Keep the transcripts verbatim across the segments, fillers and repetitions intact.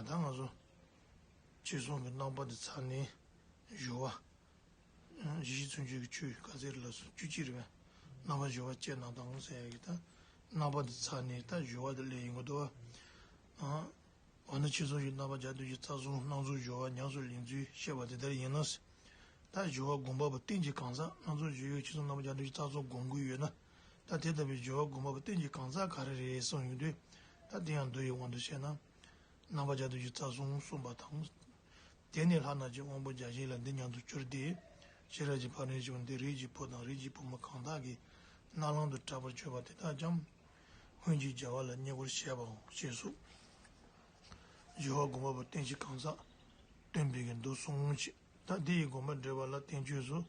ད་ང་ཚོ་ཕྱི་གསུང་གི་རྣམ་པ་དེ་ཚར་ནས་སྦྱོར་བ། གཞི་བྱས་མཚོན་བྱེད་ཀྱི་ཆོས་ག་ཚད་ལ་སོགས་བཅུ་གཅིག་རེད་པས། རྣམ་པ་སྦྱོར་བ་བཅས་རྣམས་དང་ཟེར་ཡ་གི་ད། རྣམ་པ་དེ་ཚར་ནས་ད་སྦྱོར་བ་དེ་སླེབས་ཡོང་གི་འདུག་པ། འོ་ན་ཕྱི་གསུང་གི་རྣམ་པ་བརྒྱ་དུ་ཞིག་རྩ་གསུམ་སྣང་ཚུལ་སྦྱོར་བ་ཉམས་སུ་ལེན་ཚུལ་བཤད་པ་དེ་ལྟར་ཡིན་ན། ད་སྦྱོར་བ་སྒོམ་པ་པོ་རྟེན་གྱི་གང་ཟག་སྣང་ཚུལ་སྦྱོར་བའི་ཕྱི་གསུང་རྣམ་པ་བརྒྱ་དུ་ཞིག་རྩ་གསུམ་སྒོམ་དགོས་ཡོད་ན། ད་དེ་ལྟ་བུའི་སྦྱོར་བ་སྒོམ་པ་པོ་རྟེན་གྱི་གང་ཟག་ག་རེ་རེད་གསུངས་ཡོང་དུས། ད་དེ་ཡང་མདོ་ཡི་དབང་དུ་བྱས་ན། རྣམ་པ་བརྒྱ་དུ་ཞིག་རྩ་གསུམ་གསུངས་པ་དང་། དེ་ནས་ལྷ་རྣམས་ཀྱི་དབང་པོ་བརྒྱ་བྱིན་ལ་འདི་སྙམ་དུ་གྱུར་ཏེ། ཤེས་རབ་ཀྱི་ཕ་རོལ་ཕྱིན་པ་འདི་རིགས་ཀྱི་བུ་དང་རིགས་ཀྱི་བུ་མོ་གང་དག་གིས་རྣ་ལམ་དུ་གྲགས་པར་གྱུར་པ་དེ་དག་ཀྱང་། སྔོན་གྱི་རྒྱལ་བ་ལ་བསྙེན་བཀུར་བྱས་པའོ་ཞེས་སོ། སྦྱོར་བ་སྒོམ་པ་པོ་རྟེན་གྱི་གང་ཟག་སྟོན་པའི་གི་མདོ་གསུངས་ཤིང་། ད་དེ་ཡི་དགོངས་པ་འགྲེལ་བ་ལ་བསྟན་བཅོས་སུ།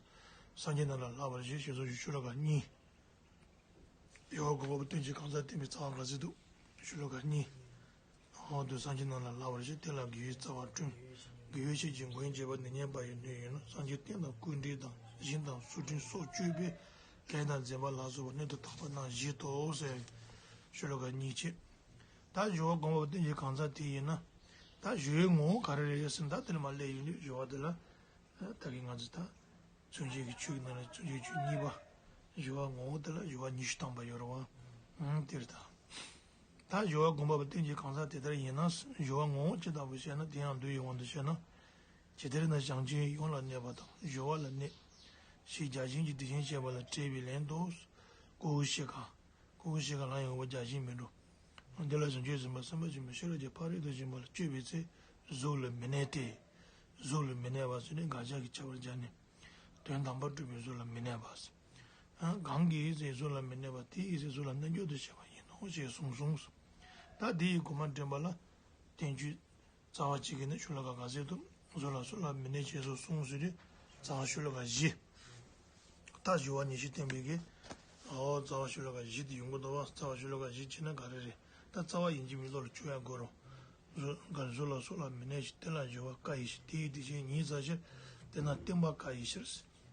སངས་རྒྱས་རྣམས་ལ་ལྷག་པར་ཞེས་ཞེས་སོགས་ཀྱི་ཤོ་ལོ་ཀ་གཉིས། སྦྱོར་བ་སྒོམ་པ་པོ་རྟེན་གྱི་གང་ཟག་བསྟན་པའི་རྩ་བ་ག་ཚོད་འདུག་ཤོ་ལོ་ཀ་གཉིས། འོ་དུ་སངས་རྒྱས་རྣམས་ལ་ལྷག་པར་ཞེས་དེ་ལ་དགེ་བའི་རྩ་བ་བསྐྲུན། དགེ་བའི་བཤེས་ཀྱི་མགོན་བྱེད་པ་ནི་བསྙེན་པ་ཡི་སྣོད་ཡིན་ནོ། སངས་རྒྱས་བསྟན་དང་སྐུ་འབྲེལ་དང་ཞིང་དང་སུ་འབྲིང་སོགས་སྤྱོད་པའི་ལས་དང་འཛིན་པ་ལ་སོགས་པ་སྣོད་དུ་དག་པ་རྣམས་བཞི་སྟོ་ཟེར། ཤོ་ལོ་ཀ་གཉིས་བྱས། ད་སྦྱོར་བ་སྒོམ་པ་པོ་རྟེན་གྱི་གང་ཟག་དེ་ཡིན་ན། ད་སྦྱོར་བའི་ངོ་བོ་ག་རེ་རེད་ཟེར་ན་ད་དེ་ལ་མ་སླེབས་ཡོང་དུས་སྦྱོར་བ་དེ་ལ། ད་གིན་ང་ཚོ་ད། མཚོན་བྱེད་ཀྱི་ཆོས་ཀྱི་ནང་ལ་མཚོན་བྱེད་ཆོས་གཉིས་པ། སྦྱོར་བ་ངོ་བོ་དེ་ལ་སྦྱོར་བ་ཉི་ཤུ་ཐམ་པ་ཡོད་རེད་པ། ཨང་དེ་རེད་ད། ད་སྦྱོར་བ་སྒོམ་པ་པོ་རྟེན་གྱི་གང་ཟག་དེ་ལྟར་ཡིན་ན། སྦྱོར་བ་ངོ་བོ་ཅི་ལྟ་བུ་ཞེ་ན། དེ་ཡང་མདོ་ཡི་དབང་དུ་བྱས་ན། ཇི་ལྟར་ན་བྱང་ཆུབ་ཡུལ་ཡོངས་ལ་གནས་པ་དང་སྦྱོར་བ་ལ་གནས། ཞེས་བརྒྱ་བྱིན་གྱིས་དེ་བཞིན་གཤེགས་པ་ལ་བཀྲལ་བའི་ལན་དུ། ཀུ་ཤུ་ཀ་ཀུ་ཤུ་ཀ་ལ་ཡང་འོ་བརྒྱ་བྱིན་མི་འགྲོ། འདི་ལ་བྱང་ཆུབ་སེམས་དཔའ་སེམས་དཔའ་ཆེན་པོ་ཤེས་རབ་ཀྱི་ཕ་རོལ་ཏུ་ཕྱིན་པ་ལ་སྤྱོད་པའི་ཚེ། གཟུགས་ལ་མི་གནས་ཏེ། གཟུགས་ལ་མི་གནས་པ་ཟེར་ནས་དགག་བྱ་གི་ཁྱད་པར་སྦྱར་ནས། དོན་དམ་པར་གྲུབ་པའི་གཟུགས་ལ་མི་གནས་པ། གང་གིས་ཡིད་ཚེ་གཟུགས་ལ་མི་གནས་པ་དེ་ཡིད་ཚེ་གཟུགས་ལ་གནས་འགྱུར་དུ་བྱེད་པ་ཡིན་ནོ་ཞེས་གསུངས་གསུངས། ད་དེ་ཡི་དགོངས་པ་འདྲེན་པ་ལ་བསྟན་བཅོས། རྩ་བ་གཅིག་གིས་ནི་ཤོ་ལོ་ཀ་ག་ཚོད་འདུག་གཟུགས་ལ་གཟུགས་ལ་མི་གནས་ཞེས་སོགས་གསུངས་ཟེར་དུས་རྩ་བ་ཤོ་ལོ་ཀ་བཞི། ད་སྦྱོར་བ་ཉི་ཤུ་བསྟན་པའི་གི། འོ་རྩ་བ་ཤོ་ལོ་ཀ་བཞི་དེ་ཡོང་གི་འདུག་པ། རྩ་བ་ཤོ་ལོ་ཀ་བཞི་བྱས་ན་ག་རེ་རེད། ད་རྩ་བ་ཡིན་གཅིག་མིན་གཅིག་ལ་བཅོ་ཡ་དགོས་རུང་། གཟུགས་ག་གཟུགས་ལ་གཟུགས་ལ་མི་གནས་ཤིང་། དེ་ལ་སྦྱོར་བ་ཀ་ཡིས་ཕྱིར། དེ་ཡི་དེ་བཞིན་ཉིད་ཟབ་ཕྱིར། དེས་ན་བརྟེན་པ་ཀ་ཡིས་ཕྱིར།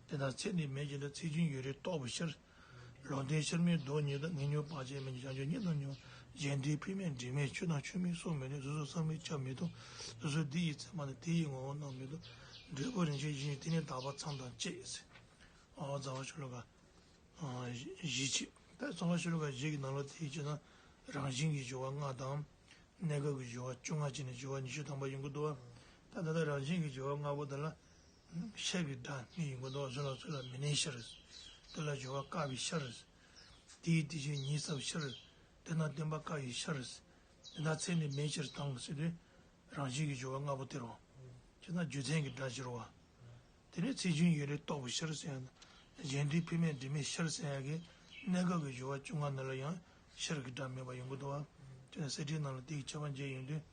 དེ་ལྟར་ཚེ་འདི་མེད་ཀྱི་ལ། ཚེ་རྒྱུན་ཡུན་རིང་རྟོགས་པའི་ཕྱིར། ལུང་བསྟན་ཕྱིར་མིག་རྡོག་གཉིས་དང་། ངེས་འབྱུང་བར་ཆད་མེད་ཀྱི་བྱང་ཆུབ་ཉིད་དང་མཉམ། གཞན་དོན་ཕུལ་མེད་འབྲས་མེད་ཆོས་དང་ཆོས་མིན་སོགས་མི་འདོད། དུག་གསུམ་བསམ་མེད་ཆགས་མི་གཏོང་། དུག་གསུམ་འདི་ཡི་མཚན་མ་དང་། དེ་ཡི་ངོ་བོ་རྣམས་མི་སྟོན། འབྲས་བུ་རིན་ཆེན་བཞི་ཡི། དེ་ནི་དག་པ་ཚངས་དང་བཅས། འོ་རྩ་བ་ཤོ་ལོ་ཀ་བཞི་བྱས། ད་རྩ་བ་ཤོ་ལོ་ཀ་བཞི་གི་ནང་ལོགས་དེ་བྱས་ན་རང་བཞིན་གྱི་སྦྱོར་བ་ལྔ་དང་། གནས་སྐབས་ཀྱི་སྦྱོར་བ་བཅོ་ལྔ་བྱས་ནས་སྦྱོར་བ་ཉི་ཤུ་ཐམ་པ་ཡོང་གི་འདུག་པ། ད་ད་ལྟ་རང་བཞིན་གྱི་སྦྱོར་བ་ལྔ་པོ་དེ་ལ། ཤར་གྱི་སྒྲ་གཉིས་ཡོང་གི་འདུག་པ། གཟུགས་ལ་གཟུགས་ལ་མི་གནས་ཕྱིར། དེ་ལ་སྦྱོར་བ་ཀ་ཡིས་ཕྱིར། དེ་ཡི་དེ་བཞིན་ཉིད་ཟབ་ཕྱིར། དེས་ན་བརྟེན་པ་ཀ་ཡིས་ཕྱིར། དེས་ན་ཚེ་འདི་མེད་ཕྱིར་དང་ཟེར་དུས། རང་བཞིན་གྱི་སྦྱོར་བ་ལྔ་པོ་དེ་རེད་པ། བྱས་ན་རྒྱུ་མཚན་གྱི་སྒྲ་ཕྱིར་རོ། དེ་ནས་ཚེ་རྒྱུན་ཡུན་རིང་རྟོགས་པའི་ཕྱིར་ཟེར་ཡ་ན། གཞན་དོན་ཕུལ་མེད་འབྲས་མེད་ཕྱིར་ཟེར་ཡ་གི། གནས་སྐབས་ཀྱི་སྦྱོར་བ་བཅོ་ལྔ་ནང་ལ་ཡང་ཕྱིར་གྱི་སྒྲ་མེད་པ་ཡོང་གི་འདུག་པ། དེ་ནས་གསེར་ཕྲེང་ནང་ལ་དེ་ཡི་ཁྱད་པར་འབྱེད་ཡོང་དུས།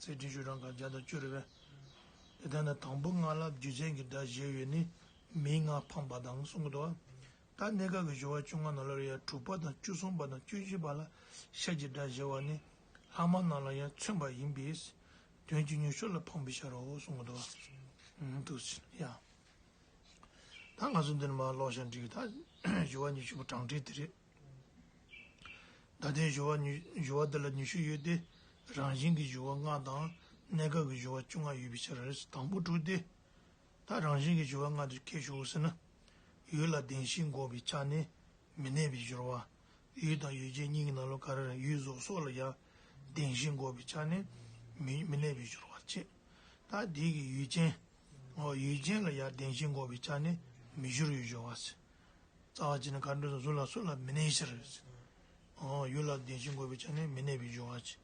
གསེར་ཕྲེང་བཅུ་གྲངས་ཀ་བརྒྱ་དང་བཅུ་རེད་པས། དེ་ལྟར་ན་དང་པོ་ལྔ་ལ་རྒྱུ་མཚན་གྱི་སྒྲ་བཞི་ཡོད་ནི། མིང་ལྔ་འཕངས་པ་དང་གསུང་གི་འདུག་པ། ད་གནས་སྐབས་ཀྱི་སྦྱོར་བ་བཅོ་ལྔ་ནང་ལ་ཡང་དྲུག་པ་དང་བཅུ་གསུམ་པ་དང་བཅུ་བཞི་པ་ལ་ཤར་གྱི་སྒྲ་བཞི་བ་ནི། ལྷག་མ་རྣམས་ལ་ཡང་མཚོན་པ་ཡིན་པས། དོན་གཅིག་ཉིད་ཤུགས་ལ་འཕངས་པའི་ཕྱིར་རོ་གསུང་གི་འདུག་པ། འདུག་ཟེར་ཡ། ད་ང་ཚོ་འདི་ནས་མར་ཀློག་བྱ་འགྲིག་གི། ད་སྦྱོར་བ་ཉི་ཤུ་པོ་དྲངས་འགྲིག་དེ་རེད། ད་ལྟའི་སྦྱོར་བ་ཉི་སྦྱོར་བ་འདི་ལ་ཉི་ཤུ་ཡོད་དེ། རང་བཞིན་གྱི་སྦྱོར་བ་ལྔ་དང་། གནས་སྐབས་ཀྱི་སྦྱོར་བ་བཅོ་ལྔ་ཡོད་པའི་ཕྱིར། དང་པོ་དྲུག་སྟེ། ད་རང་བཞིན་གྱི་སྦྱོར་བ་ལྔ་དེ་ཁྱད་ཞུགས་ཟེར་ན། ཡུལ་ལ་བདེན་ཞེན་འགོག་པའི་ཆ་ནས་མི་གནས་པའི་སྦྱོར་བ། ཡུལ་དང་ཡུལ་ཅན་གཉིས་ཀྱི་ནང་ལོགས་ག་རེ་རེད། ཡུལ་གཟུགས་སོགས་ལ་ཡང་བདེན་ཞེན་འགོག་པའི་ཆ་ནས་མི་མི་གནས་པའི་སྦྱོར་བ་བྱེད། ད་དེ་གི་ཡུལ་ཅན། འོ་ཡུལ་ཅན་ལ་ཡང་བདེན་ཞེན་འགོག་པའི་ཆ་ནས་མི་སྦྱོར་བའི་སྦྱོར་བ་ཟེར། རྩ་བ་བྱས་ན་ག་འདྲ་ཟེར། གཟུགས་ལ་གཟུགས་ལ་མི་གནས་ཕྱིར་ཟེར། འོ་ཡུལ་ལ་བདེན་ཞེན་འགོག་པའི་ཆ་ནས་མི་གནས་པའི་སྦྱོར་བ་བྱེད།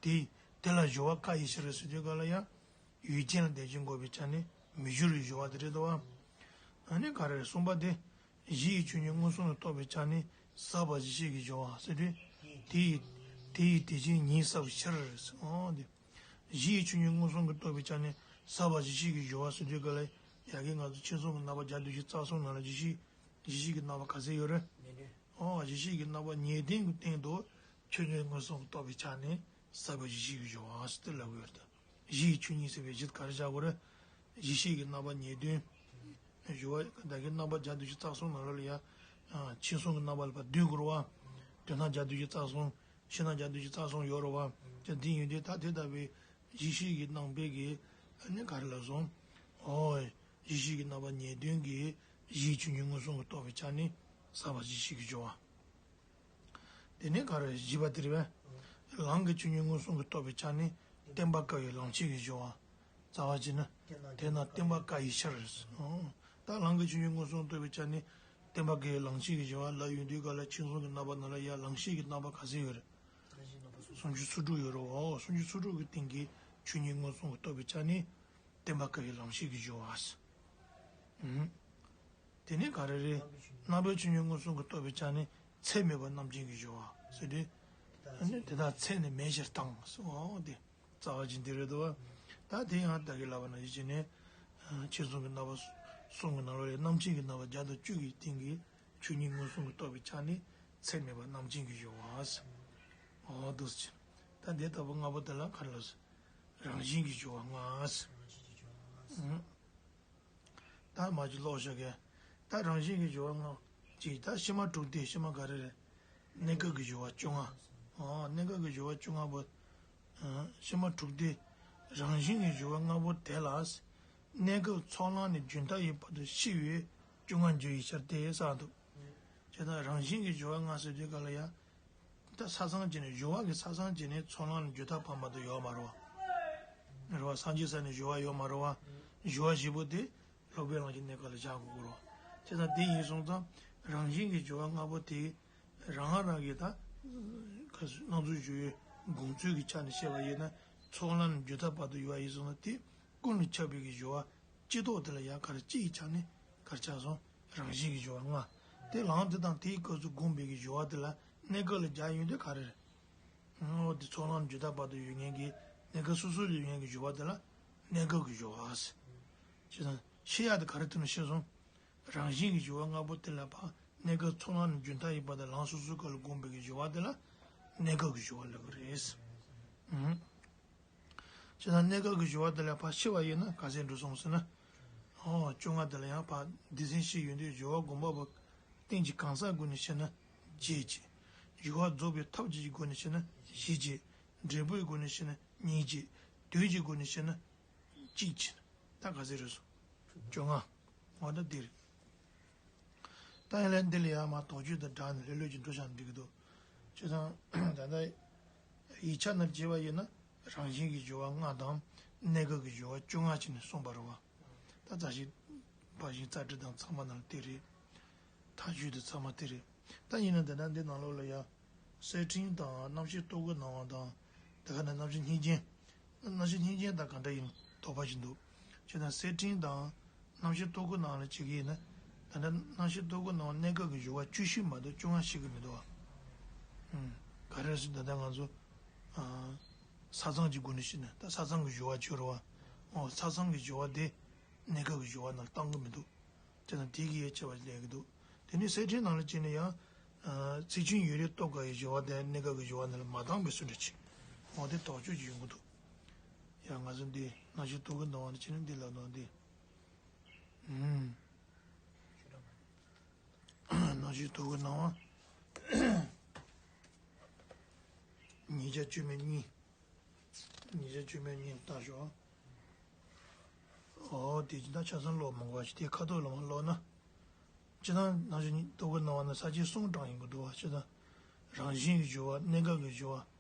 དེ་དེ་ལ་སྦྱོར་བ་ཀ་ཡིས་ཕྱིར་ཟེར་དུས་ག་ལ་ཡང་། ཡུལ་ཅན་ལ་བདེན་ཞེན་འགོག་པའི་ཆ་ནས་མི་སྦྱོར་བའི་སྦྱོར་བ་དེ་རེད་དོ། ཨ་ནི་ག་རེ་རེད། གསུམ་པ་དེ། གཞི་ཡི་ཆོས་ཉིད་མངོན་སུམ་དུ་རྟོགས་པའི་ཆ་ནས་ཟབ་པ་གཞི་ཤེས་ཀྱི་སྦྱོར་བ་ཟེར་དུས། དེ་ཡི་དེ་ཡི་དེ་བཞིན་ཉིད་ཟབ་ཕྱིར་ཟེར། འོ་དེ། གཞི་ཡི་ཆོས་ཉིད་མངོན་སུམ་དུ་རྟོགས་པའི་ཆ་ནས་ཟབ་པ་གཞི་ཤེས་ཀྱི་སྦྱོར་བ་ཟེར་དུས་ག་ལ་ཡ་གི་ང་ཚོ་ཕྱི་གསུང་གི་རྣམ་པ་བརྒྱ་དུ་ཞིག་རྩ་གསུམ་ནང་ལ་གཞི་ཤེས་གཞི་ཤེས་ཀྱི་རྣམ་པ་ག་ཚད་ཡོད་རེད། ཨོ་གཞི་ཤེས་ཀྱི་རྣམ་པ་ངེས་དོན་གྱི་སྟེང་དུ་ཆོས་ཉིད་མངོན་སུམ་དུ་རྟོགས་པའི་ཆ་ནས་ཟབ་པ་གཞི་ཤེས་ཀྱི་སྦྱོར་བ་ཟེར་ལབ་ཀྱི་ཡོད་རེད། གཞི་ཡི་ཆོས་ཉིད་ཟེར་བའི་གཞི་ག་རེ་བཞག་དགོས་རེད། གཞི་ཤེས་ཀྱི་རྣམ་པ་ངེས་དོན། སྦྱོར་བ་ད་གིན་རྣམ་པ་བརྒྱ་དུ་ཞིག་རྩ་གསུམ་ནང་ལོགས་ལ་ཡ། ཕྱི་གསུང་གི་རྣམ་པ་ལ་ཕར་བསྡུས་དགོས་རེད་པ། དོན་དམ་བརྒྱ་དུ་ཞིག་རྩ་གསུམ། ཕྱི་ནང་བརྒྱ་དུ་ཞིག་རྩ་གསུམ་ཡོད་རེད་པ། ཅེས་འདི་ཡིན་དུས་ད་དེ་ལྟ་བུའི་ གཞི་ཤེས་ཀྱི་རྣམ་པའི་གི་ཨ་ནི་ག་རེ་ལབ་སོང་། ཨོ། གཞི་ཤེས་ཀྱི་རྣམ་པ་ཉེར་བདུན་གྱི་གཞིའི་ཆོས་ཉིད་མངོན་སུམ་གྱིས་རྟོགས་པའི་ཆ་ནི་ཟབ་པ་གཞི་ཤེས་ཀྱི་སྦྱོར་བ། དེ་ནས་ག་རེ་བཞི་པ་དེ་རེད་པས། ལམ་གྱི་ཆོས་ཉིད་མངོན་སུམ་གྱིས་རྟོགས་པའི་ཆ་ནི་བསྟན་པ་དཀའ་བའི་ལམ་ཤེས་ཀྱི་སྦྱོར་བ། རྩ་བ་བྱས་ན། དེས་ན་བསྟན་པ་དཀའ་བའི་ཕྱིར། ཨོ། ད་ལམ་གྱི་ཆོས་ཉིད་མངོན་སུམ་རྟོགས་པའི་ཆ་ནི་བསྟན་པ་དཀའ་བའི་ལམ་ཤེས་ཀྱི་སྦྱོར་བ་ལབ་ཡོང་དུས་ག་ལ་མཁྱེན་གསུམ་གྱི་རྣམ་པ་ནང་ལ་ཡང་ལམ་ཤེས་ཀྱི་རྣམ་པ་ག་ཚོད་ཡོད་རེད། སུམ་ཅུ་སོ་དྲུག་ཡོད་རེད། ཨོ། སུམ་ཅུ་སོ་དྲུག་གི་སྟེང་གི་ཆོས་ཉིད་མངོན་སུམ་གྱིས་རྟོགས་པའི་ཆ་ནི་བསྟན་པ་དཀའ་བའི་ལམ་ཤེས་ཀྱི་སྦྱོར་བ། ཨུམ། དེ་ནས་ག་རེ་རེད། རྣམ་པའི་ཆོས་ཉིད་མངོན་སུམ་གྱིས་རྟོགས་པའི་ཆ་ནི་ཚད་མེད་པ་རྣམ་མཁྱེན་གྱི་སྦྱོར་བ་ཟེར་དུས། ཨ་ནི་དེ་དག་ཚད་ནི་མེད་ཕྱིར་དང་། ཨོ་དེ། རྩ་བ་ཅན་དེ་རེད་དོ། ད་དེ་ཡང་ད་གིན་ལབ་པ་ནང་བཞིན་བྱས་ནས། མཁྱེན་གསུམ་གྱི་རྣམ་པ་གསུམ་གྱི་ནང་ལོགས་ལས་རྣམ་མཁྱེན་གྱི་རྣམ་པ་བརྒྱ་དང་བཅུ་གི་སྟེང་གི་ཆོས་ཉིད་མངོན་སུམ་གྱིས་རྟོགས་པའི་ཆ་ནི་ཚད་མེད་པ་རྣམ་མཁྱེན་གྱི་སྦྱོར་བ། ཨོ་འདུག་སེ་བྱས། ད་དེ་ལྟ་བུ་ལྔ་པོ་དེ་ལ་ག་རེ་ལབ་སོང་། རང་བཞིན་གྱི་སྦྱོར་བ་ལྔ། ཨང་། ད་མ་གཅིག་ཀློག་བཞག་གི། ད་རང་བཞིན་གྱི་སྦྱོར་བ་ལྔ། གཅིག་ད་ཕྱི་མ་དྲུག་སྟེ། ཕྱི་མ་ག་རེ་རེད། གནས་སྐབས་ཀྱི་སྦྱོར་བ་བཅོ་ལྔ། ཨོ། གནས་སྐབས་ཀྱི་སྦྱོར་བ་བཅོ་ལྔ་པོ། ཨ། ཕྱི་མ་དྲུག་སྟེ། རང་བཞིན་གྱི་སྦྱོར་བ་ལྔ་པོ་དེ་ལ། གནས་སྐབས་ཚོགས་ལམ་ནས་རྒྱུན་མཐའ་ཡི་བར་དུ་ཤེས་པའི་བཅོ་ལྔ་འགྱུར་བའི་ཕྱིར་ཏེ་ཟེར་འདུག་བྱས་ཙང་རང་བཞིན་གྱི་སྦྱོར་བ་ལྔ་ཟེར་དུས་ག་ལ་ཡང་། ད་ས་མཚམས་བྱས་ནས་སྦྱོར་བ་གི་ས་མཚམས་བྱས་ནས་ཚོགས་ལམ་ནས་རྒྱུན་མཐའ་བར་མ་གཏོགས་ཡོད་མ་རེད་བ། རེད་བ། སངས་རྒྱས་ས་ནས་སྦྱོར་བ་ཡོད་མ་རེད་བ། སྦྱོར་བ་བཞི་པོ་དེ་སློབ་པའི་ལམ་གྱི་གནས་སྐབས་ལ་བཞག་དགོས་ཀྱི་རེད་བ། བྱས་ཙང་དེ་ཡིན་སོང་ཙང་རང་བཞིན་གྱི་སྦྱོར་བ་ལྔ་པོ་དེ་རང་རང་གི་ད་ག་ཚོད་སྣང་ཚུལ་ཞུ་བའི་དགོངས་ཚུལ་གྱི་ཆ་ནས་བཤད་པ་ཡིན་ན་ཚོགས་ལམ་ནས་རྒྱུན་མཐའ་བར་དུ་ཡོད་པ་ཡིན་སོང་ན་དེ་ཀུན་ལ་ཁྱབ་པའི་གི་སྦྱོར་བ། སྤྱི་ལྡོག་དེ་ལ་ཡང་ག་རེ་སྤྱི་ཡི་ཆ་ནས་ག་རེ་ཆགས་སོང་། རང་བཞིན་གྱི་སྦྱོར་བ་ལྔ། དེ་ལམ་དེ་དང་དེའི་སྐབས་སུ་བསྒོམས་པའི་གི་སྦྱོར་བ་དེ་ལ་གནས་སྐབས་ལ་སྦྱར་ཡོང་དུས་ག་རེ་རེད། འོ་དེ་ཚོགས་ལམ་རྒྱུན་མཐའ་བར་དུ་ཡོད་མཁན་གྱི་གནས་སྐབས་སོ་སོ་ལ་ཡོད་མཁན་གྱི་སྦྱོར་བ་དེ་ལ་གནས་སྐབས་ཀྱི་སྦྱོར་བ་ཟེར། བྱས་ཙང་ཤེས་ཡག་དེ་ག་རེ་དེ་ནས་ཤེས་སོང་། རང་བཞིན་གྱི་སྦྱོར་བ་ལྔ་པོ་དེ་ལ་ཕར་གནས་སྐབས་ཚོགས་ལམ་རྒྱུན་མཐའ་ཡི་བར་དུ་ལམ་སོ་སོའི་སྐབས་ལ་བསྒོམས་པའི་གི་སྦྱོར་བ་དེ་ལ་གནས་སྐབས་ཀྱི་སྦྱོར་བ་ལབ་ཀྱི་རེད། ཨུམ། བྱས་ཙང་གནས་སྐབས་ཀྱི་སྦྱོར་བ་དེ་ལ་ཕར་ཕྱེ་བ་ཡིན་ན་ག་ཚད་འགྲོ་སོང་ཟེར་ན། ཨོ། བཅོ་ལྔ་དེ་ལ་ཡང་ཕར་སྡེ་ཚན་བཞི་ཡོད་དུས་སྦྱོར་བ་སྒོམ་པ་པོ་རྟེན་གྱི་གང་ཟག་སྒོ་ནས་བཤད་ན་བརྒྱད་ཅིག་སྦྱོར་བ་རྫོགས་པའི་ཐབས་ཀྱི་སྒོ་ནས་བཤད་ན་བཞི་ཅིག་འབྲས་བུའི་སྒོ་ནས་བཤད་ན་གཉིས་ཅིག་དོན་གྱི་སྒོ་ནས་བཤད་ན་གཅིག་ཅིག་ད་ག་ཚད་རེད་སོང་། བཅོ་ལྔ། འོ་ད་འདི་རེད། ད་ཡིན་ལ་འདི་ལ་ཡང་མར་དོགས་གཅོད་དང་སྦྲགས་ནས་ལྷོད་ལྷོད་ཀྱིས་འགྲོ་བཞག་ན་འགྲིག་གི་འདུག་བྱས་ཙང་ད་ལྟ་ཡིག་ཆ་ནང་བྱས་པ་ཡིན་ན་རང་བཞིན་གྱི་སྦྱོར་བ་ལྔ་དང་གནས་སྐབས་ཀྱི་སྦྱོར་བ་བཅོ་ལྔ་བྱས་ནས་གསུངས་པ་རེད་བ། ད་རྩ་ཤེ་ཕར་ཕྱིན་རྩ་འགྲེལ་དང་ཚང་མ་ནང་ལ་དེ་རེད། མཐའ་དཔྱོད་དེ་ཚང་མ་དེ་རེད། ད་ཡིན་ན་འདི་ན་འདི་ནང་ལོགས་ལ་ཡང་གསེར་ཕྲེང་དང་རྣམ་བཤད་རྟོག་གེའི་སྣང་བ་དང་། དེ་ག་ནས་རྣམ་བཤད་སྙིང་རྗེ། རྣམ་བཤད་སྙིང་རྗེ་དང་ག་འདྲ་ཡིན་དོགས་པ་ཞིག་འདུག་བྱས་ཙང་གསེར་ཕྲེང་དང་རྣམ་བཤད་རྟོག་གེའི་ནང་ལ་བྱེད་ཀྱི་ཡིན་ན། ད་ལྟ་རྣམ་བཤད་རྟོག་གེའི་ནང་གནས་སྐབས་ཀྱི་སྦྱོར་བ་བཅུ་བཞི་མ་གཏོགས་བཅོ་ལྔ་བཤད་ཀྱི་མི་འདུག་བ། ཨུམ། ག་རེ་ཟེར་ད་ལྟ་ང་ཚོ་ཨ་ས་མཚམས་ཀྱི་སྒོ་ནས་བཤད་ན་ད་ས་མཚམས་ཀྱི་སྦྱོར་བ་བྱེད་རོགས་བ། ཨོ། ས་མཚམས་ཀྱི་སྦྱོར་བ་དེ་གནས་སྐབས་ཀྱི་སྦྱོར་བ་ནང་ལ་གཏང་གི་མི་འདུག་བྱས་ཙང་དེ་གི་ཡིད་ཆེས་པ་ལས་ཀྱི་འདུག་དེ་ནས་གསེར་ཕྲེང་ནང་ལ་བྱས་ན་ཡང་། ཚིག་ཆུང་ཡུན་རིང་རྟོགས་དཀའ་བའི་སྦྱོར་བ་དེ་གནས་སྐབས་ཀྱི་སྦྱོར་བ་ནང་ལ་མ་བཏང་བའི་བཟོ་འདྲ་ཅིག་འོ་དེ་དོགས་གཅོད་ཅིག་ཡོང་གི་འདུག་ཡང་ང་ཚོ་འདི་རྣམ་བཤད་རྟོག་གེའི་སྣང་བ་ནས་བྱས་ན་འདི་ལ་ནོར་འདི། ཨུམ། རྣམ་བཤད་རྟོག་གེའི་སྣང་བ། ཉིས་བརྒྱ་བཅུ་མེད་གཉིས། ཉིས་བརྒྱ་བཅུ་མེད་གཉིས་ལྟ་ཞོག་ཨོ་དེ་ཇི་ལྟར་ཆ་ཚང་ཀློག་མང་པོ་ཞིག་དེ་ཁ་ཐོག་ལ་མ་ཀློག་ན། སྤྱིར་བཏང་རྣམ་བཤད་རྟོག་གེའི་སྣང་བ་ནི་ས་བཅད་གསུམ་དྲངས་ཡོང་གི་འདུག་བ། སྤྱིར་བཏང་། རང་བཞིན་གྱི་སྦྱོར་བ། གནས་སྐབས་ཀྱི་སྦྱོར་བ།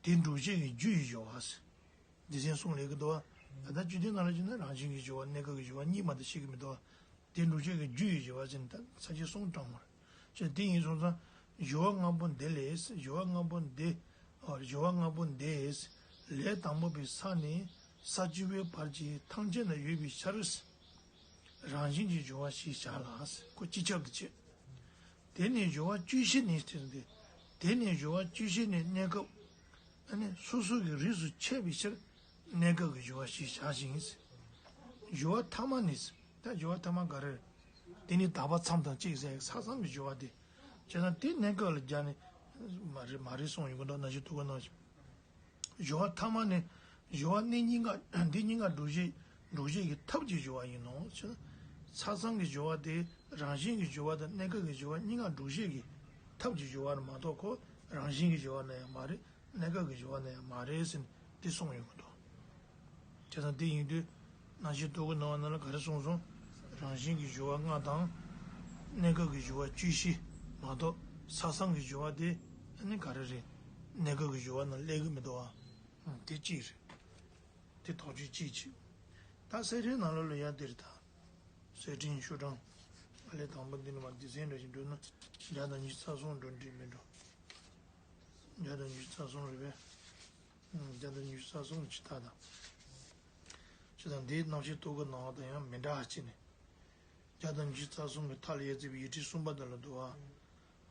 དེ་སྒྲུབ་བྱེད་ཀྱི་རྒྱུ་ཡི་སྦྱོར་བ། སྡེ་ཚན་གསུམ་ལས་ཀྱི་འདུག་བ། ད་ལྟ་བཅུད་ལྡན་ནང་ལ་བྱས་ན་རང་བཞིན་གྱི་སྦྱོར་བ། གནས་སྐབས་ཀྱི་སྦྱོར་བ་གཉིས་མ་གཏོགས་བཤད་ཀྱི་མི་འདུག་བ། དེ་སྒྲུབ་བྱེད་ཀྱི་རྒྱུ་ཡི་སྦྱོར་བ་ཟེར་ནས་ད་ས་བཅད་གསུམ་དྲངས་པ་རེད། ཅེས་དེ་ཡིན་སོང་ཙང་། སྦྱོར་བ་ལྔ་པོ་འདི་ལས། སྦྱོར་བ་ལྔ་པོ་འདི། ཨ། སྦྱོར་བ་ལྔ་པོ་འདི། ལས་དང་པོ་པའི་ས་ནས་ས་བཅུ་པའི་བར་གྱི་ཐམས་ཅད་ན་ཡོད་པའི་ཕྱིར། རང་བཞིན་གྱིས་སྦྱོར་བ་ཞེས་བྱ་ལ། ཁོ་སྤྱི་ཁྱབ་ཏུ་བྱེད། དེ་ནས་སྦྱོར་བ་བཅུ་བཞི་ནི་ཟེར་ཏེ། དེ་ནས་སྦྱོར་བ་བཅུ་བཞི་ནི་གནས་སྐབས། ཨ་ནི་སོ་སོ་གི་རིས་སུ་ཆད་པའི་ཕྱིར་གནས་སྐབས་ཀྱི་སྦྱོར་བ་ཞེས་བྱ་ཞིང་། སྦྱོར་བ་ཐ་མ་ནི། ད་སྦྱོར་བ་ཐ་མ་ག་རེ། དེ་ནི་དག་པ་མཚམས་དང་གཅིག་ཟེར་ས་མཚམས་ཀྱི་སྦྱོར་བ་དེ། བྱས་ཙང་དེ་གནས་སྐབས་ལ་སྦྱར་ནས་མ་རེད་མ་རེད་གསུངས་ཡོང་གི་འདུག་རྣམ་བཤད་རྟོག་གེའི་སྣང་བ། སྦྱོར་བ་ཐ་མ་ནི། སྦྱོར་བ་གནས་གཉིས་ཀ་འདི་གཉིས་ཀ་སྒྲུབ་བྱེད་སྒྲུབ་བྱེད་ཀྱི་ཐབས་ཀྱི་སྦྱོར་བ་ཡིན་ནོ། ཆ། ས་མཚམས་ཀྱི་སྦྱོར་བ་དེ་རང་བཞིན་གྱི་སྦྱོར་བ་དང་གནས་སྐབས་ཀྱི་སྦྱོར་བ་གཉིས་ཀ་སྒྲུབ་བྱེད་ཀྱི་ཐབས་ཀྱི་སྦྱོར་བ་རེད་མ་གཏོགས་ཁོ་རང་བཞིན་གྱི་སྦྱོར་བ་ན་ཡང་མ་རེད། གནས་སྐབས་ཀྱི་སྦྱོར་བ་ན་ཡང་མ་རེད་ཟེར་ནས་འདི་གསུངས་ཡོང་གི་འདུག་བྱས་ཙང་དེ་ཡིན་དུས་རྣམ་བཤད་ཐོ་གི་ནང་ན་ལ་ག་རེ་གསུངས་སོང་། རང་བཞིན་གྱི་སྦྱོར་བ་ལྔ་དང་། གནས་སྐབས་ཀྱི་སྦྱོར་བ་བཅུ་བཞི་མ་གཏོགས་ས་མཚམས་ཀྱི་སྦྱོར་བ་དེ་ཨ་ནི་ག་རེ་རེད། གནས་སྐབས་ཀྱི་སྦྱོར་བ་ནང་སླེབས་ཀྱི་མི་འདུག་ཨ། དེ་གཅིག་རེད། དེ་དོགས་གཅོད་གཅིག་བྱས། ད་གསེར་ཕྲེང་ནང་ལོགས་ལ་ཡ་འདིར་ད། གསེར་ཕྲེང་ཤོག་གྲངས་ཨ་ལས་དང་པོ་འདི་ནས་མར་སྡེ་ཚན་འདྲ་ཞིག་འགྲོ་ན་བརྒྱ་དང་ཉི་ཤུ་རྩ་གསུམ་འགྲོ་འགྲིག་མི་འགྲོ། བརྒྱ་དང་ཉི་ཤུ་རྩ་གསུམ་རེད་པས། བརྒྱ་དང་ཉི་ཤུ་རྩ་གསུམ་ཇི་ལྟར་དང་། ཇི་ལྟར་འདིའི་རྣམ་བཤད་ཐོ་གི་ནང་དང་ཡང་མི་འདྲ་བ་བྱས་ནས། བརྒྱ་དང་ཉི་ཤུ་རྩ་གསུམ་གྱི་མཐའ་ལ་ཡར་བརྩིས་པའི་ཡིག་ཕྲེང་གསུམ་པ་དེ་ལ་འདུག་བ།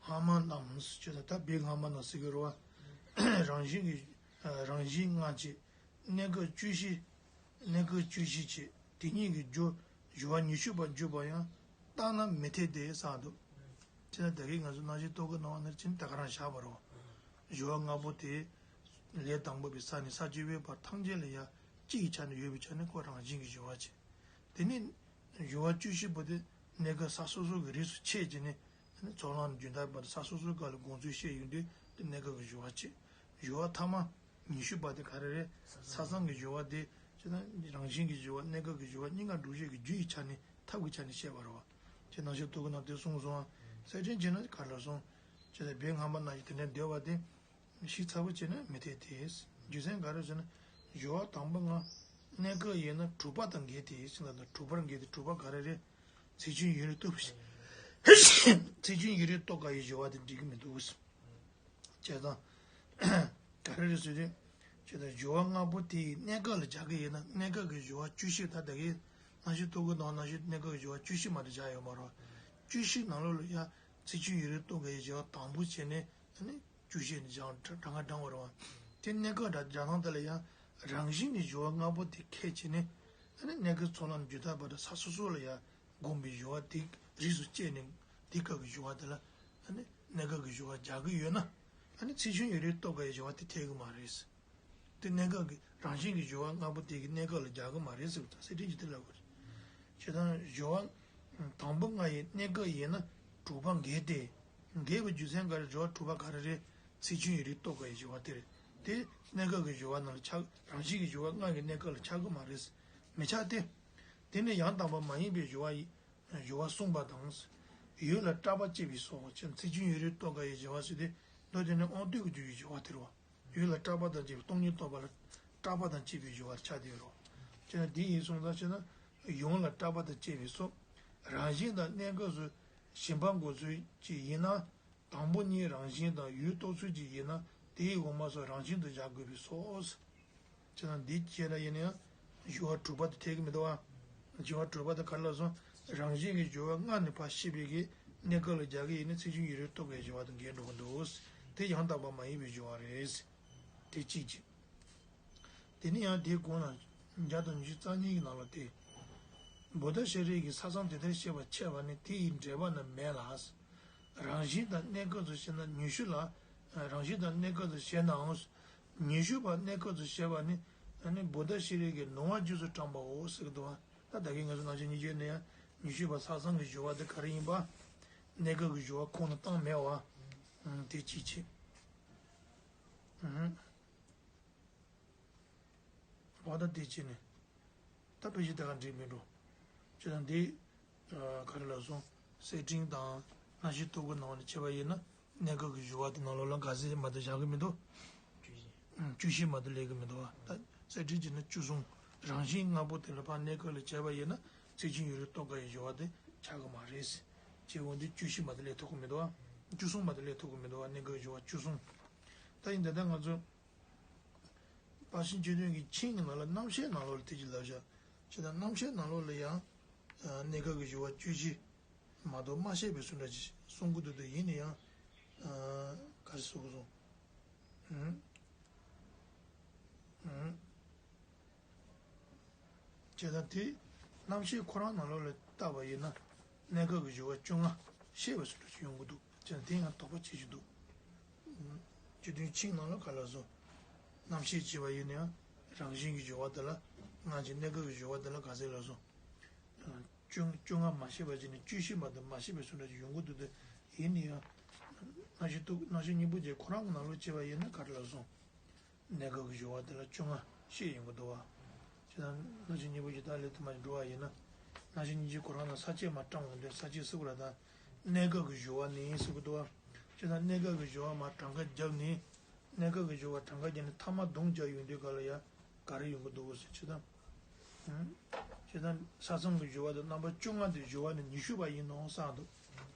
སྔ་མ་རྣམས་ཇི་ལྟར་ད་བོད་སྔ་མ་རྣམས་ཟེར་གྱི་རེད་བ། རང་བཞིན་གྱི་རང་བཞིན་ལྔ་བྱས། གནས་སྐབས་བཅུ་བཞི། གནས་སྐབས་བཅུ་བཞི་བྱས། དེ་ཉིད་ཀྱི་སྦྱོར་སྦྱོར་བ་ཉི་ཤུ་པ་བརྗོད་པ་ཡང་བརྟག་ན་མི་འཐད་དེ་ཟེར་འདུག་དེ་ལ་ད་གིན་ང་ཚོ་རྣམ་བཤད་ཐོ་གི་ནང་ནས་ཕྱིན་ད་ག་རང་བཞག་པ་རེད། སྦྱོར་བ་ལྔ་པོ་དེ་ལས་དང་པོ་པའི་ས་ནས་ས་བཅུ་པའི་བར་ཐམས་ཅད་ལ་ཡང་གཅིག་གི་ཆ་ནས་ཡོད་པའི་ཆ་ནས་ཁོ་རང་བཞིན་གྱི་སྦྱོར་བ་བྱེད། དེ་ནས་སྦྱོར་བ་བཅུ་བཞི་པོ་དེ་གནས་སྐབས་ས་སོ་སོ་གི་རིས་སུ་ཕྱེ་བྱས་ནས་ཚོགས་ལམ་རྒྱུན་མཐའ་བར་དུ་ས་སོ་སོའི་སྐབས་ལ་དགོངས་ཚུལ་བཤད་ཡོང་དུས་དེ་གནས་སྐབས་ཀྱི་སྦྱོར་བ་བྱེད། སྦྱོར་བ་ཐ་མ། ཉི་ཤུ་པ་དེ་ག་རེ་རེད། ས་མཚམས་ཀྱི་སྦྱོར་བ་དེ་ཇི་ལྟར་རང་བཞིན་གྱི་སྦྱོར་བ་གནས་སྐབས་ཀྱི་སྦྱོར་བ་གཉིས་ཀ་སྒྲུབ་བྱེད་ཀྱི་རྒྱུ་ཡི་ཆ་ནས་ཐབས་ཀྱི་ཆ་ནས་བཤད་པ་རེད་བ། ཁྱེད་རྣམ་བཤད་ཐོ་གི་ནང་དེ་གསུངས་སོང་ཨ། གསེར་ཕྲེང་བྱས་ན་ག་རེ་ལ་སོང་། ཇི་ལྟར་བོད་སྔ་མ་ནང་བཞིན་དེ་འདྲ་འདོད་པ་དེ་ཞིབ་ཚགས་པོ་བྱས་ན་མི་འཐད་དེ། རྒྱུ་མཚན་ག་རེ་ཟེར་ན་སྦྱོར་བ་དང་པོ་ལྔ། གནས་སྐབས་ཡིན་ན་དྲུག་པ་དང་འགལ་ཏེ་ཟེར་ལ་དྲུག་པར་འགལ་ཏེ་དྲུག་པ་ག་རེ་རེད། ཚེགས་ཆུང་ཡུན་རིང་རྟོགས་པའི་ཚེགས་ཆུང་ཡུན་རིང་རྟོགས་དཀའ་བའི་སྦྱོར་བ་དེ་འགྲིག་གི་མི་འདུག་བྱས་ཙང་། ག་རེ་རེད་ཟེར་དུས། བྱས་ཙང་སྦྱོར་བ་ལྔ་པོ་དེ་ཡི་གནས་སྐབས་ལ་སྦྱར་གི་ཡིན་ན་གནས་སྐབས་ཀྱི་སྦྱོར་བ་བཅུ་བཞི་ད་ལྟ་གི། རྣམ་བཤད་ཐོ་གི་ནང་རྣམ་བཤད་གནས་སྐབས་ཀྱི་སྦྱོར་བ་བཅུ་བཞི་མ་གཏོགས་སྦྱར་ཡོད་མ་རེད། བཅུ་བཞི་ནང་ལོགས་ལ་ཡང་ཚེགས་ཆུང་ཡུན་རིང་རྟོགས་དཀའ་བའི་སྦྱོར་བ་དང་པོ་བྱས་ནས་ཨ་ནི་བཅུ་བཞི་ནས་སྦྱར་གྲངས་ཀ་བགྲང་བ་རེད་བ། དེ་གནས་སྐབས་སྦྱར་སྟངས་དེ་ལ་ཡང་རང་བཞིན་གྱི་སྦྱོར་བ་ལྔ་པོ་དེ་ཁས་བྱས་ནས་ཨ་ནི་གནས་སྐབས་ཚོགས་ལམ་རྒྱུན་མཐའ་བར་དུ་ས་སོ་སོ་ལ་ཡང་། བསྒོམས་པའི་སྦྱོར་བ་དེ་རིས་སུ་བཅད་ནས་དེ་སྐབས་ཀྱི་སྦྱོར་བ་དེ་ལ་ཨ་ནི་གནས་སྐབས་ཀྱི་སྦྱོར་བ་སྦྱར་གྱི་ཡོད་ན་ཨ་ནི་ཚེགས་ཆུང་ཡུན་རིང་རྟོགས་དཀའ་བའི་སྦྱོར་བ་དེ་འཐད་ཀྱི་མ་རེད། དེ་གནས་སྐབས་ཀྱི་རང་བཞིན་གྱི་སྦྱོར་བ་ལྔ་པོ་དེ་གི་གནས་སྐབས་ལ་སྦྱར་གྱི་མ་རེད་ཟེར་བ་དང་གསེར་ཕྲེང་གིས་དེ་ལབ་དགོས་རེད། བྱས་ཙང་སྦྱོར་བ་དང་པོ་ལྔ་ཡི་གནས་སྐབས་ཡིན་ན་དྲུག་པ་འགལ་ཏེ། འགལ་བའི་རྒྱུ་མཚན་ག་རེ་སྦྱོར་བ་དྲུག་པ་ག་རེ་རེད། ཚེགས་ཆུང་ཡུན་རིང་རྟོགས་དཀའ་བའི་སྦྱོར་བ་དེ་རེད། དེ་གནས་སྐབས་ཀྱི་སྦྱོར་བ་ནང་ལ་ཆགས་རང་བཞིན་གྱི་སྦྱོར་བ་ལྔ་གི་གནས་སྐབས་ལ་ཆགས་ཀྱི་མ་རེད། མི་ཆགས་ཏེ། དེ་ནི་ཡང་དག་པ་མ་ཡིན་པའི་སྦྱོར་བ་ཡི། སྦྱོར་བ་གསུངས་པ་དང་། ཡུལ་ལ་སྐྲག་པ་སྐྱེ་བའི་སོགས་ཅན་ཚེགས་ཆུང་ཡུན་རིང་རྟོགས་དཀའ་བའི་སྦྱོར་བ་ཟེར་ཏེ། མདོ་དེ་ནི་དབང་རྟུལ་གྱི་རྒྱུ་ཡི་སྦྱོར་བ་དེ་རེད་བ། ཡུལ་ལ་སྐྲག་པ་དང་བཅས་པའི་སྟོང་ཉིད་རྟོགས་པ་ལ་སྐྲག་པ་དང་བཅས་པའི་སྦྱོར་བར་ཆགས་ཏེ་ཡོད་རེད་བ། ཅེ་ན་འདི་ཡིན་སོང་ཙང་ཅེ་ན། ཡུལ་ལ་སྐྲག་པ་དང་བཅས་པའི་སོགས། རང་བཞིན་དང་གནས་སྐབས་སུ་ཞེན་པ་འགོག་ཚུལ་གྱི་ཡིན་ན། དང་པོ་གཉིས་རང་བཞིན་དང་ཡུལ་རྟོགས་ཚུལ་གྱི་ཡིན་ན་དེའི་འོག་མ་སོགས་རང་བཞིན་དུ་བཞག་དགོས་པའི་སོགས། ཅེ་ན་འདི་བྱས་ན་ཡིན་ན་ཡང་སྦྱོར་བ་དྲུག་པ་དེ་འཐད་ཀྱི་མི་འདུག་བ། སྦྱོར་བ་དྲུག་པ་དེ་ག་རེ་ལབ་སོང་། རང་བཞིན་གྱི་སྦྱོར་བ་ལྔ་ནི་ཕར་ཤེས་པའི་གི་གནས་སྐབས་ལ་སྦྱར་གི་ཡིན་ན་ཚེགས་ཆུང་ཡུན་རིང་རྟོགས་དཀའི་སྦྱོར་བ་དང་འགལ་འགྲོ་གི་འདུག་དེ་ཡང་དག་པ་མ་ཡིན་པའི་སྦྱོར་བ་རེད། དེ་གཅིག་གཅིག་དེ་ནས་ཡང་དེའི་གོང་ན་བརྒྱ་དང་ཉི་ཤུ་རྩ་གཉིས་ཀྱི་ནང་ལ་དེ། བུདྡྷ་ཤཱི་རིའི་གི་ས་མཚམས་དེ་ལྟར་ཤེས་པ་འཆད་པ་ནི་དེ་ཡི་འགྲེལ་པ་ནི་མེད་ལ། རང་བཞིན་དང་གནས་སྐབས་སུ་བཤད་ན་ཉི་ཤུ་ལ། རང་བཞིན་དང་གནས་སྐབས་སུ་བཤད་ནའང་། ཉི་ཤུ་པ་གནས་སྐབས་སུ་བཤད་པ་ནི། ཨ་ནི་བུདྡྷ་ཤཱི་རིའི་གི་ནོངས་པ་རྗེས་སུ་འབྲངས་པའོ་ཟེར་གི་འདུག་བ། ད་ད་གིན་ང་ཚོ་ནང་བཞིན་ཉི་ཤུ་ནས་ཡང་ཉི་ཤུ་པ་ས་མཚམས་ཀྱི་སྦྱོར་བ་དེ་ག་རེ་ཡིན་པ། གནས་སྐབས་ཀྱི་སྦྱོར་བ་ཁོང་དུ་བཏང་མེད་བ། ཨང་དེ་གཅིག་བྱས། ཨང་། འོ་ད་དེ་བྱས་ནས། ད་དཔེ་གཞི་དེ་ག་འགྲིག་མི་འགྲོ། ཅེ་ན་འདི། ག་རེ་ལབ་སོང་། གསེར་ཕྲེང་དང་རྣམ་བཤད་ཐོ་གི་ནང་ནས་བྱས་པ་ཡིན་ན་གནས་སྐབས་ཀྱི་སྦྱོར་བ་དེ་ནང་ལོགས་ལ་འགའ་ཟེར་མ་གཏོགས་བཞག་གི་མི་འདུག་བཅུ་བཞི་མ་གཏོགས་ལས་གི་མི་འདུག་བ། ད་གསེར་ཕྲེང་བྱས་ན་བཅུ་གསུམ། རང་བཞིན་ལྔ་པོ་དེ་ལ་ཕར་གནས་སྐབས་ལ་བྱས་པ་ཡིན་ན་ཚེགས་ཆུང་ཡུན་རིང་རྟོགས་དཀའི་སྦྱོར་བ་དེ་ཆགས་གི་མ་རེད། བྱས་འོང་དུས་བཅུ་བཞི་མ་གཏོགས་ལས་ཐུབ་གི་མི་འདུག་བ། བཅུ་གསུམ་མ་གཏོགས་ལས་ཐུབ་གི་མི་འདུག་བ། གནས་སྐབས་སྦྱོར་བ་བཅུ་གསུམ། ད་ཡིན་ད་ལྟ་ང་ཚོ། དཔལ་ཆེན་བཅུ་བདུན་གྱི་ཆིངས་ཀྱི་ནང་ལ་རྣམ་བཤད་ནང་ལོགས་ལ་དེ་ཅིག་ལབ་བཞག་བྱས་ཙང་རྣམ་བཤད་ནང་ལོགས་ལ་ཡང་། གནས་སྐབས་ཀྱི་སྦྱོར་བ་བཅུ་བཞི། མ་གཏོགས་མ་བཤད་པའི་བཟོ་འདྲ་ཅིག་གསུང་གི་འདུག་དེ་ཡིན་ན་ཡང་། ག་རེ་ཟེར་དགོས་སོང་། ཨུམ། ཨུམ། བྱས་ཙང་དེ་རྣམ་བཤད་ཁོ་རང་ནང་ལོགས་ལ་བལྟས་པ་ཡིན་ན་གནས་སྐབས་ཀྱི་སྦྱོར་བ་བཅོ་ལྔ་བཤད་པའི་བཟོ་འདྲ་ཅིག་ཡོང་གི་འདུག་བྱས་ཙང་དེ་ཡང་དོགས་པ་ཆེ་ཞིག་འདུག་བཅུ་བདུན་ཆིངས་ནང་ལ་ག་ལབ་སོང་། རྣམ་བཤད་བྱས་པ་ཡིན་ན་ཡང་རང་བཞིན་གྱི་སྦྱོར་བ་དེ་ལ་སྔ་ཕྱི་གནས་སྐབས་ཀྱི་སྦྱོར་བ་དེ་ལ་ག་ཚད་ལབ་སོང་། བཅོ་བཅོ་ལྔ་མ་བཤད་པ་བྱས་ནས་བཅུ་བཞི་མ་གཏོགས་མ་བཤད་པའི་བཟོ་འདྲ་ཅིག་ཡོང་གི་འདུག་དེ་ཡིན་ན་ཡང་། རྣམ་བཤད་ཐོ་རྣམ་བཤད་སྙིང་པོ་བཅས་ཁོ་རང་གི་ནང་ལོགས་བྱས་པ་ཡིན་ན་ག་རེ་ལབ་སོང་། གནས་སྐབས་ཀྱི་སྦྱོར་བ་དེ་ལ་བཅོ་ལྔ་བཤད་ཡོང་གི་འདུག་བ། ཅི་ལྟར་སྣང་ཆ་གཉིས་པོ་ཇི་ལྟར་ལས་དུ་མ་འགྲོ་བ་ཡིན་ན། སྣང་ཆ་གཉིས་ཀྱི་ཁོ་རང་ལ་ས་བཅད་མར་དྲངས་ཡོང་དུས་ས་བཅད་ཟེར་དགོས་ར། ད་གནས་སྐབས་ཀྱི་སྦྱོར་བ་ནི་ཟེར་གི་འདུག་བ། ཅི་ལྟར་གནས་སྐབས་ཀྱི་སྦྱོར་བ་མར་གྲངས་ཀ་བརྒྱབ་ནས། གནས་སྐབས་ཀྱི་སྦྱོར་བ་གྲངས་ཀ་བརྒྱབ་ནས་ཐ་མ་བརྡུང་བརྒྱབ་ཡོང་དུས་ག་ལ་ཡ་ག་རེ་ཡོང་གི་འདུག་ཟེར། ཅི་ལྟར། ཅི་ལྟར་ས་མཚམས་ཀྱི་སྦྱོར་བ་དང་རྣམ་པ་བཅོ་ལྔ་དེ་སྦྱོར་བ་ནི་ཉི་ཤུ་པ་ཡིན་ནོ་བསམ་འདུག་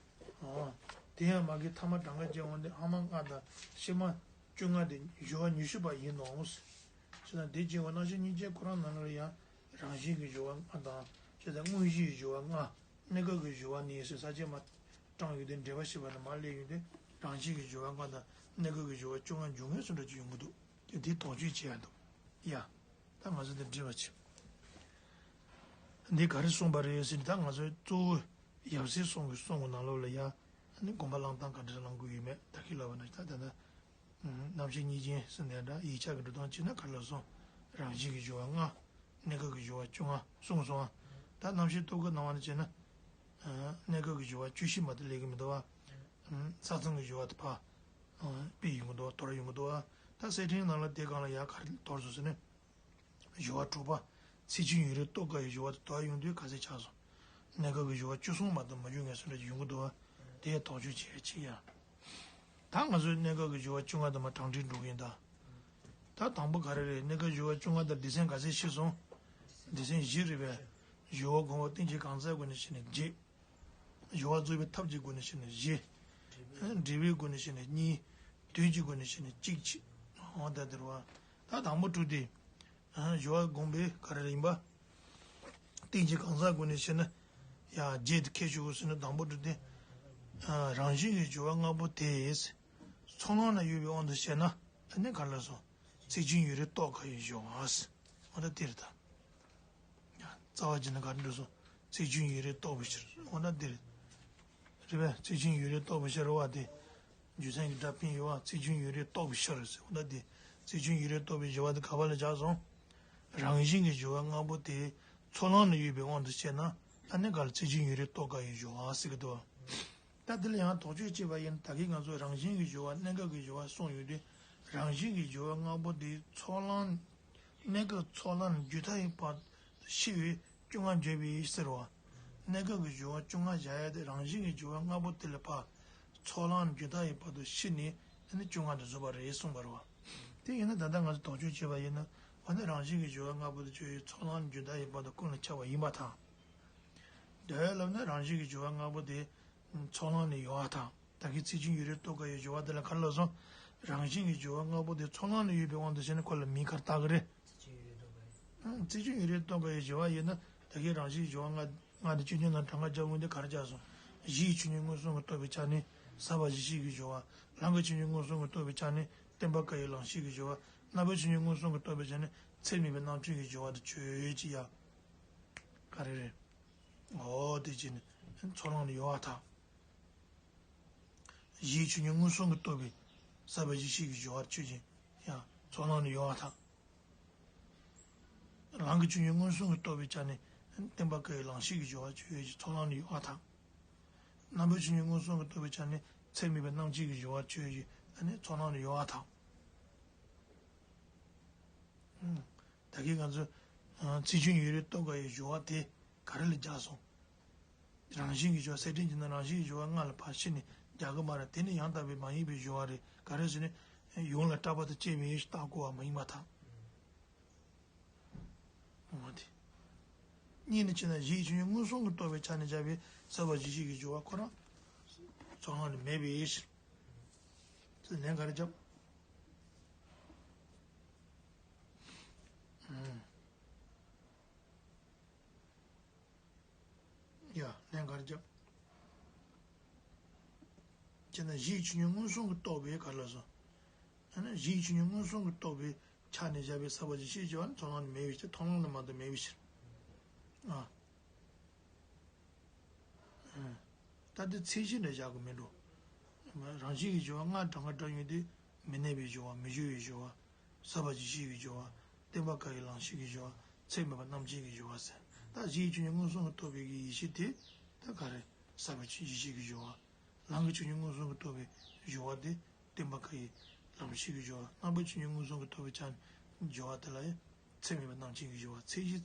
ཨ། དེ་ཡང་མ་གི་ཐ་མ་གྲངས་ཀ་བརྒྱབ་འོང་དུས་ཨ་མ་ལྔ་དང་ཕྱི་མ་བཅོ་ལྔ་དེ་སྦྱོར་བ་ཉི་ཤུ་པ་ཡིན་ནོ། ཅི་ལྟར་དེ་བྱས་པ་སྣང་ཆ་གཉིས་ཀྱི་ཁོ་རང་ནང་ལ་ཡང་རང་བཞིན་གྱི་སྦྱོར་བ་ལྔ་དང་། ཅི་ལྟར་དངོས་གཞིའི་སྦྱོར་བ་ལྔ། གནས་སྐབས་ཀྱི་སྦྱོར་བ་ནི་ཟེར་ས་བཅད་མར་དྲངས་ཡོང་དུས་འགྲེལ་པ་ཞིག་པ་ནས་མར་སླེབས་ཡོང་དུས་རང་བཞིན་གྱི་སྦྱོར་བ་ལྔ་དང་གནས་སྐབས་ཀྱི་སྦྱོར་བ་བཅོ་ལྔ་འབྱུང་ངེས་སུ་འདྲ་ཅིག་ཡོང་གི་འདུག་དེ་དེ་དོགས་གཅོད་བྱེད་ཡ་འདུག་ཡ། ད་ང་ཚོ་འདི་འགྲེལ་པ་བྱེད། འདི་ག་རེ་གསུངས་པ་རེད་ཟེར་ན། ད་ང་ཚོའི་གཙོ་བོ་ཡབ་སྲས་གསུམ་གྱི་གསུང་གི་ནང་ལོགས་ལ་ཡ། ཨ་ནི་དགོངས་པ་བླང་སྟངས་ག་འདྲ་བླང་དགོས་ཡོད་མེད་ད་གིན་ལབ་པ་ན། ད་ད་ལྟ་རྣམ་ཤེས་གཉིས་ཅན་ཟེར་ནས་འདྲ་ཡིག་ཆ་གི་འགྲོ་སྟངས་བྱས་ན་ག་རེ་ལབ་སོང་། རང་བཞིན་གྱི་སྦྱོར་བ་ལྔ། གནས་སྐབས་ཀྱི་སྦྱོར་བ་བཅོ་ལྔ་གསུངས་སོང་། ད་རྣམ་ཤེས་རྟོག་གེ་སྣང་བ་ནས་བྱས་ན། གནས་སྐབས་ཀྱི་སྦྱོར་བ་བཅུ་བཞི་མ་གཏོགས་སླེབས་ཀྱི་མི་འདུག་བ། ས་མཚམས་ཀྱི་སྦྱོར་བ་དེ་ཕར་སྤེལ་ཡོང་གི་འདུག་བ། དོར་ཡོང་གི་འདུག་བ། ད་གསེར་ཕྲེང་ནང་ལ་དེ་སྒང་ལ་ཡ་ག་རེ་དོར་སོང་ཟེར་ན། སྦྱོར་བ་དྲུག་པ། ཚེགས་ཆུང་ཡུན་རིང་རྟོགས་དཀའ་བའི་སྦྱོར་བ་དེ་དོར་ཡོང་དུས་ག་ཚད་ཆགས་སོང་། གནས་སྐབས་ཀྱི་སྦྱོར་བ་བཅུ་གསུམ་མ་གཏོགས་མ་འབྱུང་ངེས་སུ་འདྲ་ཅིག་ཡོང་གི་འདུག་བ། དེ་ཡང་དོགས་གཅོད་བྱེད་ཡ་ཅིག་ཡ། ད་ང་ཚོས་གནས་སྐབས་ཀྱི་སྦྱོར་བ་བཅོ་ལྔ་དེ་མར་དྲངས་ཁྲིད་འགྲོ་གི་ཡིན་ད། ད་དང་པོ་ག་རེ་རེད། གནས་སྐབས་སྦྱོར་བ་བཅོ་ལྔ་དེར་སྡེ་ཚན་ག་ཚད་ཕྱེ་སོང་། སྡེ་ཚན་བཞི་རེད་པས། སྦྱོར་བ་སྒོམ་པ་རྟེན་གཞི་གང་ཟག་སྒོ་ནས་བཤད་ན་བརྒྱད། སྦྱོར་བ་རྫོགས་པའི་ཐབས་ཀྱི་སྒོ་ནས་བཤད་ན་བཞི། འབྲས་བུའི་སྒོ་ནས་བཤད་ན་གཉིས། དོན་གྱི་སྒོ་ནས་བཤད་ན་གཅིག་བྱས། འོ་ད་དེ་རེད་བ། ད་དང་པོ་དྲུག་དེ། སྦྱོར་བ་སྒོམ་པའི་ག་རེ་ཡིན་པ། རྟེན་གཞི་གང་ཟག་སྒོ་ནས་བཤད་ན། ཡ་བརྒྱད་དེ་ཁྱད་ཆོས་དགོས་ཟེར་ན་དང་པོ་དྲུག་དེ། རང་བཞིན་གྱི་སྦྱོར་བ་ལྔ་པོ་དེ། ཚོགས་ལམ་ན་ཡོད་པའི་དབང་དུ་བྱས་ན། ཨ་ནི་ག་རེ་ལབ་སོང་། ཚེགས་ཆུང་ཡུན་རིང་རྟོགས་དཀའ་བའི་སྦྱོར་བ། འོ་ད་དེ་རེད་ད། རྩ་བ་བྱས་ན་ག་རེ་འགྲོ་སོང་། ཚེགས་ཆུང་ཡུན་རིང་རྟོགས་པའི་ཕྱིར། འོ་ན་འདིར། རེད་པས། ཚེགས་ཆུང་ཡུན་རིང་རྟོགས་པའི་ཕྱིར་རོ་བ་དེ། རྒྱུ་མཚན་གྱི་སྒྲ་ཕན་ཡོད་བ། ཚེགས་ཆུང་ཡུན་རིང་རྟོགས་པའི་ཕྱིར་ཟེར། འོ་ན་དེ། ཚེགས་ཆུང་ཡུན་རིང་རྟོགས་པའི་སྦྱོར་བ་དེ་ག་བ་ལ་སྦྱར་སོང་། རང་བཞིན་གྱི་སྦྱོར་བ་ལྔ་པོ་དེ། ཚོགས་ལམ་ན་ཡོད་པའི་དབང་དུ་བྱས་ན། ཨ་ནི་ག་ལ་ཚེགས་ཆུང་ཡུན་རིང་རྟོགས་དཀའ་བའི་སྦྱོར་བ་ཟེར་གི་འདུག་བ། ད་དེ་ལ་ཡང་དོགས་གཅོད་བྱས་པ་ཡིན་ན། ད་གིན་ང་ཚོས་རང་བཞིན་གྱི་སྦྱོར་བ་གནས་སྐབས་ཀྱི་སྦྱོར་བ་གསུངས་ཡོད་དུས། རང་བཞིན་གྱི་སྦྱོར་བ་ལྔ་པོ་དེ་ཚོགས་ལམ། གནས་སྐབས་ཚོགས་ལམ་རྒྱུན་མཐའ་ཡས་པར་ཤེས་པའི་བཅོ་ལྔ་བརྗོད་པའི་ཕྱིར་རོ། གནས་སྐབས་ཀྱི་སྦྱོར་བ་བཅོ་ལྔ་བཞག་ཡ་དེ་རང་བཞིན་གྱི་སྦྱོར་བ་ལྔ་པོ་དེ་ལ་ཕར་ཚོགས་ལམ་རྒྱུན་མཐའ་ཡས་བར་དུ་ཤེས་ནས་ཨ་ནི་བཅོ་ལྔ་དེ་བཟོས་པ་རེད་གསུངས་པ་རེད་བ། དེ་ཡིན་ན་ད་ལྟ་ང་ཚོས་དོགས་གཅོད་བྱས་པ་ཡིན་ན། འོ་ན་རང་བཞིན་གྱི་སྦྱོར་བ་ལྔ་པོ་དེ་ཆོས་ཅན། ཚོགས་ལམ་རྒྱུན་མཐའ་ཡས་བར་དུ་ཀུན་ལ་ཁྱབ་པ་ཡིན་པར་ཐལ། དེ་ལབ་ན་རང་བཞིན་གྱི་སྦྱོར་བ་ལྔ་པོ་དེ་ཚོགས་ལམ་ནས་ཡོང་བར་ཐལ། ད་གིན་ཚེགས་ཆུང་ཡུན་རིང་རྟོགས་དཀའ་བའི་སྦྱོར་བ་དེ་ལ་ག་རེ་ལབ་སོང་། རང་བཞིན་གྱི་སྦྱོར་བ་ལྔ་པོ་དེ་ཚོགས་ལམ་ན་ཡོད་པའི་དབང་དུ་བྱས་ན་ཁོ་ལ་མིང་ག་རེ་བཏགས་ཀྱི་རེད། ཨང་། ཚེགས་ཆུང་ཡུན་རིང་རྟོགས་དཀའ་བའི་སྦྱོར་བ་ཡིན་ན། ད་གིན་རང་བཞིན་གྱི་སྦྱོར་བ་ལྔ། ལྔ་དེ་བཅོ་ལྔ་ནང་གྲངས་ཀ་བརྒྱབ་འོང་དུས་ག་རེ་སྦྱར་སོང་། གཞིའི་ཆོས་ཉིད་མངོན་སུམ་གྱིས་རྟོགས་པའི་ཆ་ནས་ས་བཅད་བཞི་ཤེས་ཀྱི་སྦྱོར་བ། ལམ་གྱི་ཆོས་ཉིད་མངོན་སུམ་གྱིས་རྟོགས་པའི་ཆ་ནས་བརྟེན་པ་དཀའ་བའི་ལམ་ཤེས་ཀྱི་སྦྱོར་བ། རྣམ་པའི་ཆོས་ཉིད་མངོན་སུམ་གྱིས་རྟོགས་པའི་ཆ་ནས་ཚད་མེད་པའི་རྣམ་ཤེས་ཀྱི་སྦྱོར་བ་དེ་ཆོས་ཅན། ཡ། ག་རེ་རེད། འོ་དེ་བྱས་ནས་ཚོགས་ལམ་ནས་ཡོང་བར་ཐལ། གཞིའི་ཆོས་ཉིད་མངོན་སུམ་གྱིས་རྟོགས་པའི་ས་བཅད་བཞི་ཤེས་ཀྱི་སྦྱོར་བ་ཆོས་ཅན། ཡང་ཚོགས་ལམ་ནས་ཡོང་བར་ཐལ། ལམ་གྱི་ཆོས་ཉིད་མངོན་སུམ་གྱིས་རྟོགས་པའི་ཆ་ནས་བརྟེན་པ་དཀའ་བའི་ལམ་ཤེས་ཀྱི་སྦྱོར་བ་ཆོས་ཅན། ཚོགས་ལམ་ནས་ཡོང་བར་ཐལ། རྣམ་པའི་ཆོས་ཉིད་མངོན་སུམ་གྱིས་རྟོགས་པའི་ཆ་ནས་ཚད་མེད་པའི་རྣམ་བཅད་ཀྱི་སྦྱོར་བ་ཆོས་ཅན། ཨ་ནི་ཚོགས་ལམ་ནས་ཡོང་བར་ཐལ། ཨང་། ད་གིན་ང་ཚོས་ཚེགས་ཆུང་ཡུན་རིང་རྟོགས་དཀའ་བའི་སྦྱོར་བ་དེ་ག་རེ་ལ་སྦྱར་སོང་། རང་བཞིན་གྱི་སྦྱོར་བ། གསེར་ཕྲེང་གྱི་ནང་རང་བཞིན་གྱི་སྦྱོར་བ་ལྔ་ལ་ཕར་ཕྱེ་ནས་རྒྱག་གི་མ་རེད། དེ་ནི་ཡང་དག་པའི་མ་ཡིན་པའི་སྦྱོར་བ་རེད། ག་རེ་ཟེར་ན། ཡོངས་ལ་གྲགས་པ་དང་བཅས་པའི་ཡུལ་ཞིག་བཏགས་དགོས་པ་མ་ཡིན་པར་ཐལ། འོ་དེ། གཉིས་ནི་ཅི་ན་གཞིའི་ཆོས་ཉིད་མངོན་སུམ་གྱིས་རྟོགས་པའི་ཆ་ནས་སྦྱར་བའི་ས་བཅད་བཞི་ཤེས་ཀྱི་སྦྱོར་བ་ཁོ་རང་ཚོགས་ལམ་ནས་མེད་པའི་ཕྱིར། ལན་ག་རེ་བརྒྱབ། ཨང་། ཡ། ལན་ག་རེ་བརྒྱབ། ཅེ་ན། གཞིའི་ཆོས་ཉིད་མངོན་སུམ་གྱིས་རྟོགས་པའི་ག་རེ་ལབ་སོང་། ཨ་ནི་གཞིའི་ཆོས་ཉིད་མངོན་སུམ་གྱིས་རྟོགས་པའི་ཆ་ནས་སྦྱར་བའི་ས་བཅད་བཞི་ཤེས་ཀྱི་སྦྱོར་བ་ནི་ཚོགས་ལམ་ནས་མེད་པའི་ཕྱིར། མཐོང་ལམ་ན་མ་གཏོགས་མེད་པའི་ཕྱིར། ཨ། ཨ། ད་འདི་ཚད་གཞི་འདྲ་བཞག་གི་མེད་འགྲོ། རང་བཞིན་གྱི་སྦྱོར་བ་ལྔ་གྲངས་ཀ་བགྲངས་ཡོང་དུས་མི་གནས་པའི་སྦྱོར་བ། མི་སྦྱོར་བའི་སྦྱོར་བ། ས་བཅད་བཞི་ཤེས་ཀྱི་སྦྱོར་བ། བརྟེན་པ་དཀའ་བའི་ལམ་ཤེས་ཀྱི་སྦྱོར་བ། ཚད་མེད་པ་རྣམ་བཅད་ཀྱི་སྦྱོར་བ་ཟེར། ད་གཞིའི་ཆོས་ཉིད་མངོན་སུམ་གྱིས་རྟོགས་པའི་གི་ཡེ་ཤེས་དེ་ད་ག་རེ། ས་བཅད་བཞི་ཤེས་ཀྱི་སྦྱོར་བ། ལམ་གྱི་ཆོས་ཉིད་མངོན་སུམ་གྱིས་རྟོགས་པའི་སྦྱོར་བ་དེ་བརྟེན་པ་དཀའ་བའི་ལམ་ཤེས་ཀྱི་སྦྱོར་བ། རྣམ་པའི་ཆོས་ཉིད་མངོན་སུམ་གྱིས་རྟོགས་པའི་ཆ་ནས་སྦྱོར་བ་དེ་ལ་ཡང་ ཚད་མེད་པ་རྣམ་མཁྱེན་གྱི་སྦྱོར་བ་ཚད་གཞི་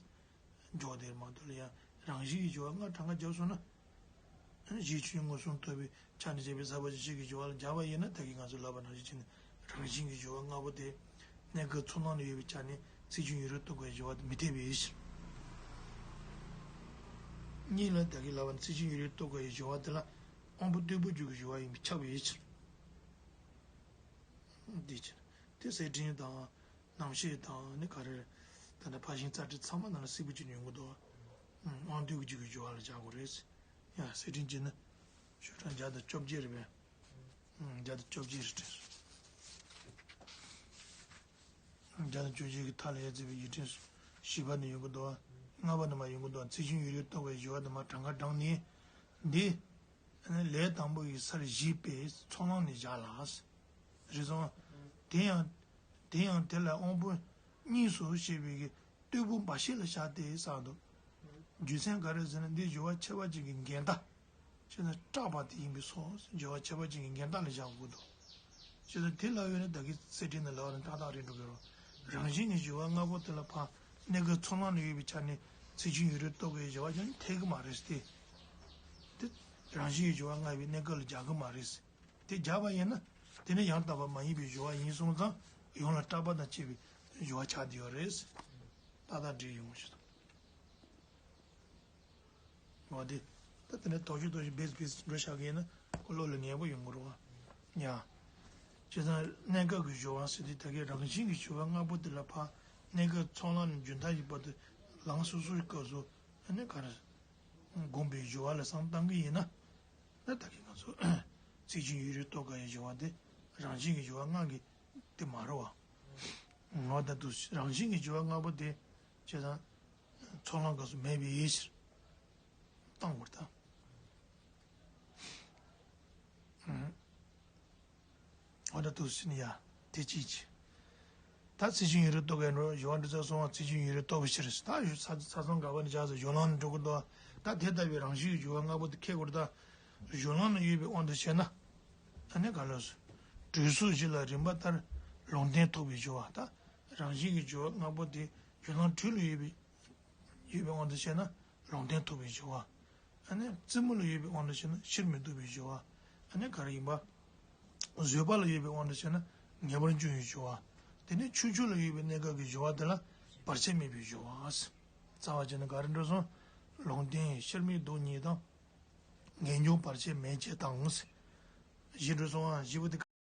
སྦྱོར་དེར་མ་གཏོགས་ལ་ཡང་རང་བཞིན་གྱི་སྦྱོར་བ་ལྔ་གྲངས་ཀ་བརྒྱབ་སོང་ན། གཞི་ཆོས་ཉིད་མངོན་སུམ་རྟོགས་པའི་ཆ་ནས་བྱས་པའི་ཟབ་པ་ཆོས་ཅན་གྱི་སྦྱོར་བ་ལ་སྦྱར་བ་ཡིན་ན། ད་གིན་ང་ཚོས་ལབ་པ་ནང་བཞིན་བྱས་ནས་རང་བཞིན་གྱི་སྦྱོར་བ་ལྔ་པོ་དེ་གནས་སྐབས་ཚོར་སྣང་ལ་ཡོད་པའི་ཆ་ནས་ཚེགས་ཆུང་ཡུན་རིང་རྟོགས་དཀའ་བའི་སྦྱོར་བ་དེ་མི་འཐད་པའི་ཕྱིར། གཉིས་ལ་ད་གིན་ལབ་པ་ནི་ཚེགས་ཆུང་ཡུན་རིང་རྟོགས་དཀའ་བའི་སྦྱོར་བ་དེ་ལ་དབང་པོ་རྟུལ་པོ་རྒྱུད་ཀྱི་སྦྱོར་བ་ཡིན་པས་ཁྱབ་པའི་ཕྱིར། འདི་ཕྱིར། དེ་གསེར་ཕྲེང་དང་། རྣམ་ཤེས་དང་ནི་ག་རེ་རེད། ད་ལྟ་ཕར་ཕྱིན་རྩ་ཁྲིད་ཚང་མ་ནང་ལ་སིལ་བུ་ཅིག་ནས་ཡོང་གི་འདུག་ཨང་། དབང་རྟུལ་གྱི་རྒྱུད་ཀྱི་སྦྱོར་བ་ལ་སྦྱར་དགོས་རེད། ཡ་གསེར་ཕྲེང་གཅིག་ནི་ཤོག་གྲངས་བརྒྱ་དང་བཅོ་བརྒྱད་རེད་པས། ཨང་། བརྒྱ་དང་བཅོ་བརྒྱད་རེད་དྲན་སོང་། བརྒྱ་དང་བཅོ་བརྒྱད་ཀྱི་མཐའ་ལ་ཡ་བརྩིས་པའི་ཡིག་ཕྲེང་བཞི་པ་ནས་ཡོང་གི་འདུག་ལྔ་པ་ནས་མར་ཡོང་གི་འདུག་ཚེགས་ཆུང་ཡུན་རིང་རྟོགས་པའི་སྦྱོར་བ་དེ་མར་གྲངས་ཀ་བགྲངས་ནས་འདི། ལས་དང་པོ་ཡི་སར་བཞེས་པའི་ཚོགས་ལམ་ནས་བཞག་ལ། རེད་སོང་། དེ་ཡང་། དེ་ཡང་དེ་ལ་དབང་པོ་གཉིས་སུ་ཕྱེ་བའི་གི་རྟུལ་པོ་འབའ་ཞིག་ལ་བཞག་སྟེ་གསུངས་འདུག་རྒྱུ་མཚན་ག་རེ་ཟེར་ན་འདི་སྦྱོར་བ་ཁྱད་པར་ཅན་གྱི་འགལ་ཟླ། ཅེས་ན་སྐྲག་པ་དེ་ཡིན་པས་སོ། སྦྱོར་བ་ཁྱད་པར་ཅན་གྱི་འགལ་ཟླ་ལ་བཞག་དགོས་འདུག་ཅེས་ན་དེ་ལ་ཡོད་ན་ད་གིན་གསེར་ཕྲེང་ནས་ལབ་པ་ནི་ཏག་ཏག་རེད་འགྲོ་གི་རེད། རང་བཞིན་གྱི་སྦྱོར་བ་ལྔ་པོ་དེ་ལ་ཕར་གནས་སྐབས་ཚོགས་ལམ་ལ་ཡོད་པའི་ཆ་ནས་ཚེགས་ཆུང་ཡུན་རིང་རྟོགས་པའི་སྦྱོར་བ་ཀྱང་འཐད་ཀྱི་མ་རེད་དེ། དེ་རང་བཞིན་གྱི་སྦྱོར་བ་ལྔ་པའི་གནས་སྐབས་ལ་སྦྱར་གྱི་མ་རེད། དེ་སྦྱར་བ་ཡིན་ན་དེ་ནི་ཡང་དག་པ་མ་ཡིན་པའི་སྦྱོར་བ་ཡིན་སོང་ཙང་ཡོངས་ལ་སྐྲག་པ་དང་བཅས་པའི་སྦྱོར་བ་ཆགས་བསྡད་ཡོད་རེད། ཏག་ཏག་འགྲིག་ཡོང་ཞིག་འོ་དེ། ད་དེ་ནས་དོགས་གཞི་དོགས་གཞི་བེད་བེད་འགྲོ་བཞག་གི་ཡིན་ན་ཁོ་བློ་ལ་ངེས་པོ་ཡོང་གི་རེད་བ། ཡ། བྱས་ཙང་གནས་སྐབས་ཀྱི་སྦྱོར་བ་ཟེར་དུས་ད་གིན་རང་བཞིན་གྱི་སྦྱོར་བ་ལྔ་པོ་དེ་ལ་ཕར་གནས་སྐབས་ཚོགས་ལམ་ནས་རྒྱུན་མཐའ་ཡི་བར་དུ་ལངས་སོ་སོའི་སྐབས་སུ་ཨ་ནི་ག་རེ། སྒོམ་པའི་སྦྱོར་བ་ལ་བསམ་བཏང་གི་ཡིན་ན། ད་ད་གིན་ང་ཚོ་ཚེགས་ཆུང་ཡུན་རིང་རྟོགས་དཀའ་བའི་སྦྱོར་བ་དེ་རང་བཞིན་གྱི་སྦྱོར་བ་ལྔ་གི་དེ་མ་རེད་བ། ངོ་ད་དུ་རང་བཞིན་གྱི་སྦྱོར་བ་ལྔ་པོ་དེ་བྱས་ཙང་ཚོགས་ལམ་སྐབས་སུ་མེད་པའི་ཕྱིར་བཏང་བར་ཐལ། འོ་ད་དུ་ཟིན་ཡ། དེ་ཅིའི་ཕྱིར། ད་ཚེགས་ཆུང་ཡུན་རིང་རྟོགས་དཀའ་འགྲོ་སྦྱོར་བ་འདི་ཚོ་སོང་བ་ཚེགས་ཆུང་ཡུན་རིང་རྟོགས་པའི་ཕྱིར། ད་ས་ས་མཚམས་འགག་པ་ནས་བྱ་ཟེར་སྦྱོར་ལམ་ནས་འགྲོ་གི་འདུག་ད་དེ་ལྟ་བུའི་རང་བཞིན་གྱི་སྦྱོར་བ་ལྔ་པོ་དེ་ཁེགས་དགོས་རེད་ད། སྦྱོར་ལམ་ན་ཡོད་པའི་དབང་དུ་བྱས་ན། ཨ་ནི་ག་ལ་སོ། གྲོལ་སོ་བཞི་ལ་རིམ་པ་ལྟར་ལུང་བསྟན་ཐོབ་པའི་སྦྱོར་བ་ད། རང་བཞིན་གྱི་སྦྱོར་བ་ལྔ་པོ་དེ་སྦྱོར་ལམ་འཁྲུལ་ལ་ཡོད་པའི། ཡོད་པའི་དབང་དུ་བྱས་ན་ལུང་བསྟན་ཐོབ་པའི་སྦྱོར་བ། ཨ་ནི་རྩེ་མོ་ལ་ཡོད་པའི་དབང་དུ་བྱས་ན་ཕྱིར་མི་ལྡོག་པའི་སྦྱོར་བ། ཨ་ནི་ག་རེ་ཡིན་པ། བཟོད་པ་ལ་ཡོད་པའི་དབང་དུ་བྱས་ན་ངེས་པར་འབྱུང་བའི་སྦྱོར་བ། དེ་ནས་ཆོས་སྤྱོད་ལ་ཡོད་པའི་གནས་སྐབས་ཀྱི་སྦྱོར་བ་དེ་ལ་བར་ཆད་མེད་པའི་སྦྱོར་བ། རྩ་བ་བྱས་ན་ག་རེ་འགྲོ་སོང་། ལུང་བསྟན་ཕྱིར་མི་ལྡོག་གཉིས་དང་། ངེས་འབྱུང་བར་ཆད་མེད་བྱེད་དང་། བཞི་འགྲོ་སོང་ཨ་བཞི་པོ་དེ།